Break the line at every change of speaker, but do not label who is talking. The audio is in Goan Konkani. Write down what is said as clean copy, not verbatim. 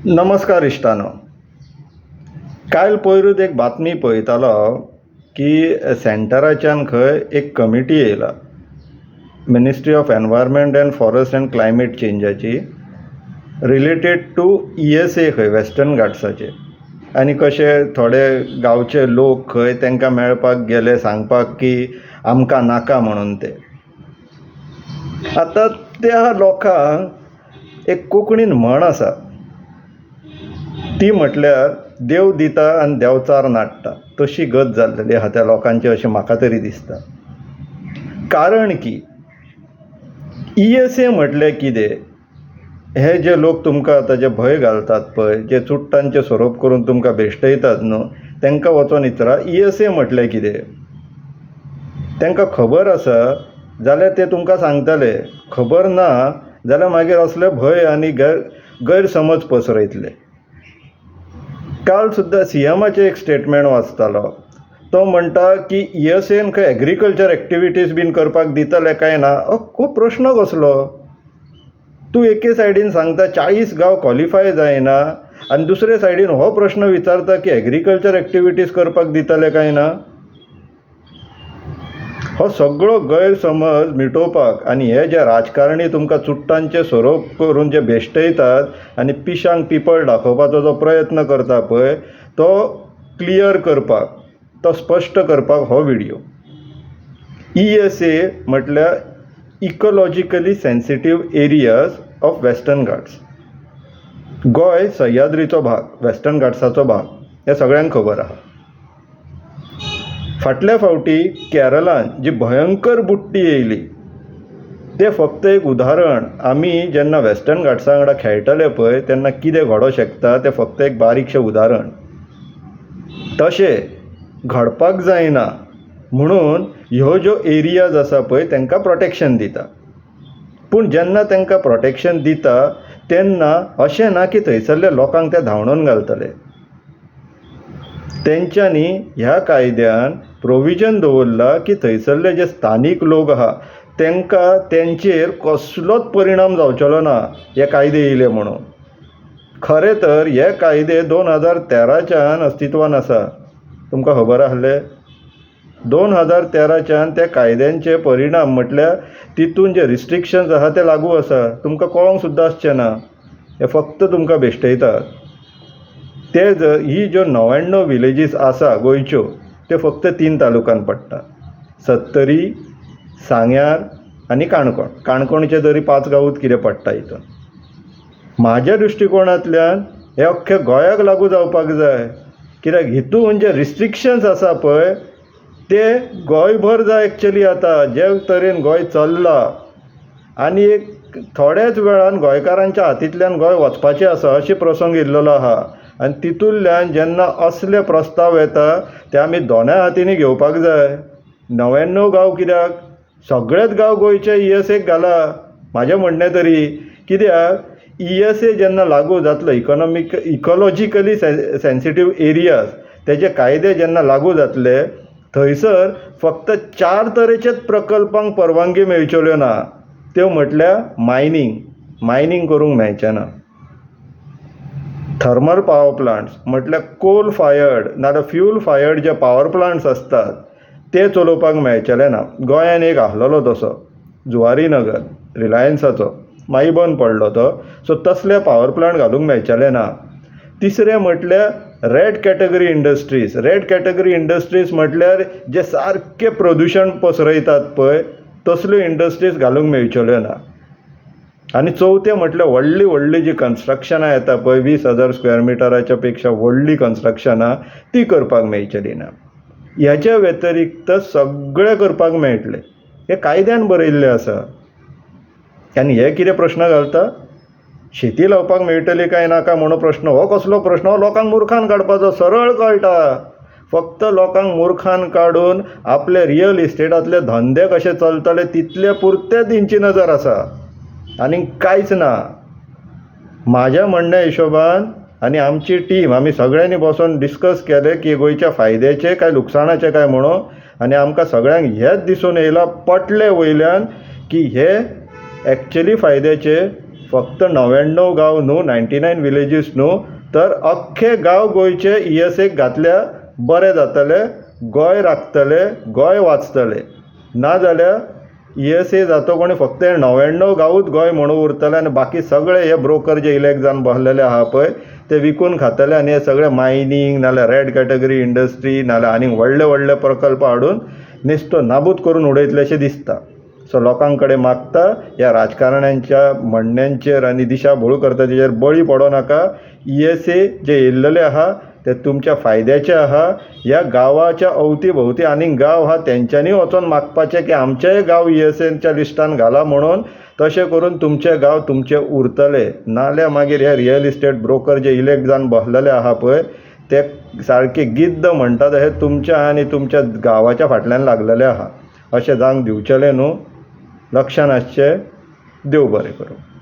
नमस्कार इश्टानो. काल पयरूच एक बातमी पळयतालो हांव की सेंटराच्यान खंय एक कमिटी येयला, Ministry of Environment and Forest and Climate चेंजाची, related to ESA खंय वेस्टर्न घाट्साचे. आनी कशे थोडे गांवचे लोक खंय तांकां मेळपाक गेले सांगपाक की आमकां नाका म्हणून ते. आतां त्या लोकांक एक कोंकणीन म्हण आसा, ती म्हटल्यार देव दिता आनी देंवचार नाडटा, तशी गत जाल्लेली आसा त्या लोकांची अशें म्हाका तरी दिसता. कारण की ईएसए म्हटलें कितें, हे जे लोक तुमकां आतां जे भंय घालतात पळय, जे चुट्टांचे सोरोप करून तुमकां भेश्टयतात न्हू, तांकां वचोन विचारा ईएसए म्हटलें कितें. तांकां खबर आसा जाल्यार ते तुमकां सांगतले, खबर ना जाल्यार मागीर असले भंय आनी गैरसमज पसरयतले. काल सुद्दां सीएमाचें एक स्टेटमेंट वाचतालो, तो म्हणटा की ईएसएन खंय एग्रीकल्चर एक्टिविटीज बीन करपाक दितले काय ना. खूब प्रश्न कसलो, तूं एके सायडीन सांगता 40 गांव क्वॉलिफाय जायना आनी दुसरे सायडीन हो प्रश्न विचारता की एग्रीकल्चर एक्टिविटीज करपाक दितले काय ना. हो सगळो गैरसमज मिटोवपाक आनी हे जे राजकारणी तुमकां चुट्टांचे सोरोप करून जे भेश्टयतात आनी पिशांक पिपळ दाखोवपाचो जो प्रयत्न करता पळय, तो क्लियर करपाक, तो स्पश्ट करपाक हो व्हिडियो. ईएसए म्हटल्यार ecologically sensitive areas of Western Ghats. Goa सह्याद्रीचो भाग, वेस्टर्न घाट्साचो भाग, हें सगळ्यांक खबर आसा. फाटल्या फावटी केरलान जी भयंकर बुडटी येयली तें फक्त एक उदाहरण. आमी जेन्ना वेस्टर्न घाट्सा वांगडा खेळटले पळय तेन्ना कितें घडोवंक शकता तें फक्त एक बारीकशें उदाहरण. तशें घडपाक जायना म्हणून ह्यो ज्यो एरियाज आसा पळय तांकां प्रोटेक्शन दिता. पूण जेन्ना तांकां प्रोटेक्शन दिता तेन्ना अशें ना की थंयसरल्या लोकांक ते धांवडोवन घालतले. तेंच्यांनी ह्या कायद्यान प्रोविजन दवरलां की थंयसरले जे स्थानीक लोक आहा तांकां तेंचेर कसलोच परिणाम जावचेलो ना हे कायदे येयले म्हणून. खरें तर हे कायदे 2013च्यान अस्तित्वान आसा. तुमकां खबर आसलें? 2013च्यान त्या कायद्यांचे परिणाम म्हटल्यार तितून जे रिस्ट्रिक्शन्स आहा ते लागू आसा. तुमकां कळोंक सुद्दां आसचें ना, हे फक्त तुमकां भेश्टयतात. ते जर ही ज्यो 99 विलेजीस आसा गोंयच्यो त्यो फक्त 3 तालुक्यान पडटा, सत्तरी, सांग्यार आनी काणकोण. काणकोणचे तरी 5 गांवूच कितें पडटा हितून. म्हाज्या दृश्टिकोणांतल्यान हे अख्खे गोंयाक लागू जावपाक जाय, कित्याक हितून जे रिस्ट्रिक्शन्स आसा पळय ते गोंयभर जाय एक्चुली. आतां जे तरेन गोंय चल्लां आनी एक थोड्याच वेळान गोंयकारांच्या हातींतल्यान गोंय वचपाचें आसा अशें प्रसंग येयल्लो आहा. आनी तितूंतल्यान जेन्ना असले प्रस्ताव येता ते आमी दोनाय हातींनी घेवपाक जाय. 99 गांव कित्याक, सगळेच गांव गोंयचे ईएसएक घाला म्हाजें म्हणणें तरी. कित्याक ईएसए जेन्ना लागू जातलो, इकोलॉजिकली सेन्सिटीव एरियाज तेजे कायदे जेन्ना लागू जातले थंयसर फक्त 4 तरेचेच प्रकल्पांक परवानगी मेळच्यो ना. त्यो म्हटल्यार मायनींग, मायनींग करूंक मेळचें ना. थर्मल पावर प्लांट्स म्हटल्यार कोल फायर्ड नाजाल्यार फ्यूल फायर्ड जे पावर प्लांट्स आसतात ते चलोवपाक मेळचेले ना. गोंयान एक आसलेलो तसो जुवारी नगर रिलायन्साचो, मागीर बंद पडलो तो. सो तसले पावर प्लांट घालूंक मेळचेले ना. तिसरें म्हटल्यार red category industries. Red category industries म्हटल्यार जे सारके प्रदुशण पसरयतात पळय तसल्यो इंडस्ट्रीज घालूंक मेळच्यो ना. आनी चवथें म्हटल्यार व्हडलीं व्हडलीं जीं कन्स्ट्रक्शनां येता पळय 20,000 स्क्वेअर मिटराच्या पेक्षा व्हडलीं कन्स्ट्रक्शनां ती करपाक मेळचेली ना. ह्याच्या व्यतिरिक्त सगळें करपाक मेळटलें, हें कायद्यान बरयल्लें आसा. आनी हे कितें प्रश्न घालता, शेती लावपाक मेळटली काय नाका म्हणून प्रश्न. हो कसलो प्रश्न? हो लोकांक मुर्खान काडपाचो, सरळ कळटा. फक्त लोकांक मुर्खान काडून आपले रियल इस्टेटांतले धंदे कशे चलतले तितले पुरते तेंची नजर आसा, आनी कांयच ना. म्हाज्या म्हणण्या हिशोबान आनी आमची टीम आमी सगळ्यांनी बसोन डिस्कस केलें की गोंयच्या फायद्याचें काय लुकसाणाचें काय म्हणून, आनी आमकां सगळ्यांक हेंच दिसून येयलां पटलें वयल्यान की हे एक्चुली फायद्याचें. फक्त 99 गांव न्हू, 99 विलेजीस न्हू, तर अख्खे गांव गोंयचे ई एस एक घातल्यार बरें जातलें, गोंय राखतले, गोंय वाचतलें. नाजाल्यार ई एस ए जातकूच आनी फक्त हे 99 गांवूच गोंय म्हणून उरतले आनी बाकी सगळे हे ब्रोकर जे इलॅक्ट जावन बसलेले आसा पळय ते विकून खातले आनी हे सगळे मायनींग नाल्यार रेड कॅटेगरी इंडस्ट्री नाल्यार आनीक व्हडले व्हडले प्रकल्प हाडून नेस्तो नाबूद करून उडयतले अशें दिसता. सो लोकां कडेन मागता, ह्या राजकारण्यांच्या म्हणण्यांचेर आनी दिशाभूल करता तेजेर बळी पडों नाका. ई एस ए जे येयल्लेले आसा ते तुमच्या फायद्याचे आसा. ह्या गांवाच्या अवती भोंवती आनीक गांव आसा तेंच्यांनी वचोन मागपाचें की आमचेय गांव ई एस एच्या लिस्टान घाला म्हणून. तशें करून तुमचे गांव तुमचे उरतले. नाल्यार मागीर हे रियल इस्टेट ब्रोकर जे इलॅक्ट जावन बसलेले आसा पळय ते सारके गिद्द म्हणटा तशें तुमच्या आनी तुमच्या गांवाच्या फाटल्यान लागलेले आसा. अशें जावंक दिवचेलें न्हू. लक्षान आसचें. देव बरें करूं.